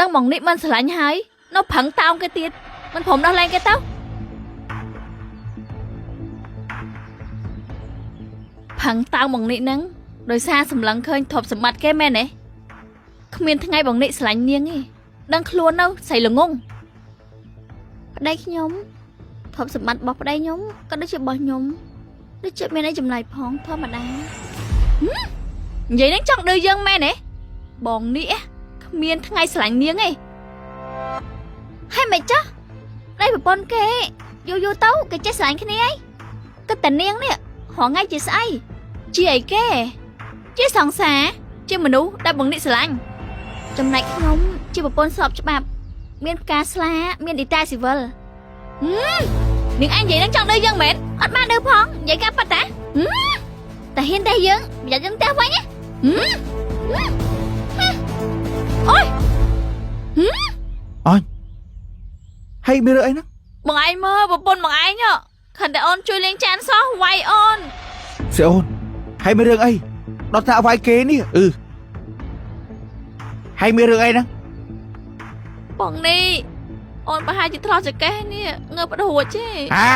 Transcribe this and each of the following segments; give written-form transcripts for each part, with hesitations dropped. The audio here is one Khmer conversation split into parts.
ដឹងបងនេះមិនស្រឡាញ់ហើយនៅប្រឹងតោងគេទៀតមិនព្រមដោះលែងគេទៅប្រឹងតោងបងនេះហ្នឹងដោយសារសម្លឹងឃើញទ្រព្យសម្បត្តិគេមែនទេគ្មានថ្ងៃបងនេះស្រឡាញ់នាងទេដឹងខ្លួននៅស្រីល្ងង ប្តីខ្ញុំទ្រព្យសម្បត្តិរបស់ប្តីខ្ញុំក៏ដូចជារបស់ខ្ញុំដូចជាមានអីចម្លែកផងធម្មតា និយាយហ្នឹងចង់ឌឺយើងមែនទេបងនេះគ្មានថ្ងៃស្រឡាញ់នាងទេ ហើយមិនចោះប្តីប្រពន្ធគេយូរយូរទៅគេចេះស្រឡាញ់គ្នាឯងគិតតែនាងនេះរងថ្ងៃជាស្អី ជាអីគេជាសង្សារជាមនុស្សដែលបងនេះស្រឡាញ់ ចំណែកខ្ញុំជាប្រពន្ធស្របច្បាប់ មានផ្កាស្លាមានឌីតាស៊ីវិល នាងឯងនិយាយហ្នឹងចង់ឌឺយើងមែន អត់បានឌឺផងនិយាយការប៉ាត់តាតែហ៊ានតែយើងប្រយ័ត្នយើងផ្ទះវិញណា អូយ អញហើយមានរឿងអីហ្នឹង បងឯងមើលប្រពន្ធបងឯងហ៎ខិនតែអូនជួយលាងចានសោះវាយអូន សេអូនហើយមានរឿងអីដល់ថាវាយគេនេះអឺហើយមានរឿងអីហ្នឹង បងនេះអូនប្រហែលជាធ្លោះចកេះនេះងើបអត់រួចទេ ហា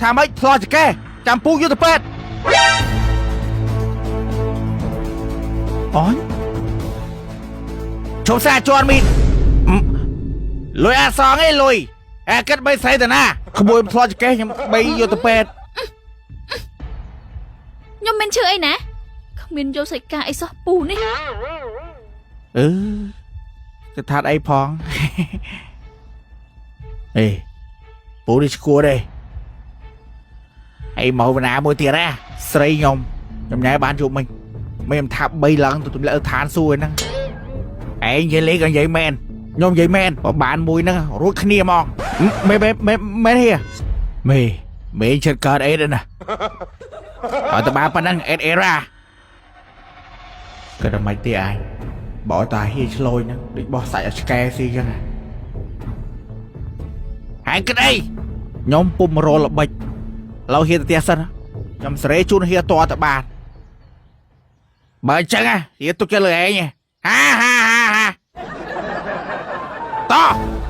ថាម៉េចធ្លោះចកេះចាំពូយកទៅពេទ្យអញជុំសាជន់មីនលុយអាសងឯងលុយអាគិតបីស្រីតាណាក្មួយធ្លោះចកេះខ្ញុំបីយកទៅពេទ្យ ខ្ញុំមិនឈឺអីណាគ្មានយកសាច់កាអីសោះពូនេះ អឺទៅថាតអីផង អេពូនេះឈួតទេអីមកបណ្ណាមួយទៀតណាស្រីខ្ញុំខ្ញុំញ៉ែបានជួបមិញមិនថា3ឡើងទៅទម្លាក់ឋានសួគ៌ហ្នឹងឯងនិយាយលេងក៏និយាយមែនខ្ញុំនិយាយមែនបើបានមួយហ្នឹងរួចគ្នាហ្មងមែនមែនមែនមែនហៀមេមេជិតកើតអេដណាអត់តបានប៉ុណ្ណឹងអេដអេរ៉ាក៏មិនទេឯងបើឲ្យតាហៀឆ្លូញហ្នឹងដូចបោះសាច់ឲ្យឆ្កែស៊ីចឹងណាហើយគិតអីខ្ញុំពុំរលល្បិចឥឡូវហៀទៅផ្ទះសិនណាខ្ញុំសេរីជូនហៀតតបានបើអញ្ចឹងណាហៀទុកចិត្តលើឯងហាហាហាហាតោះ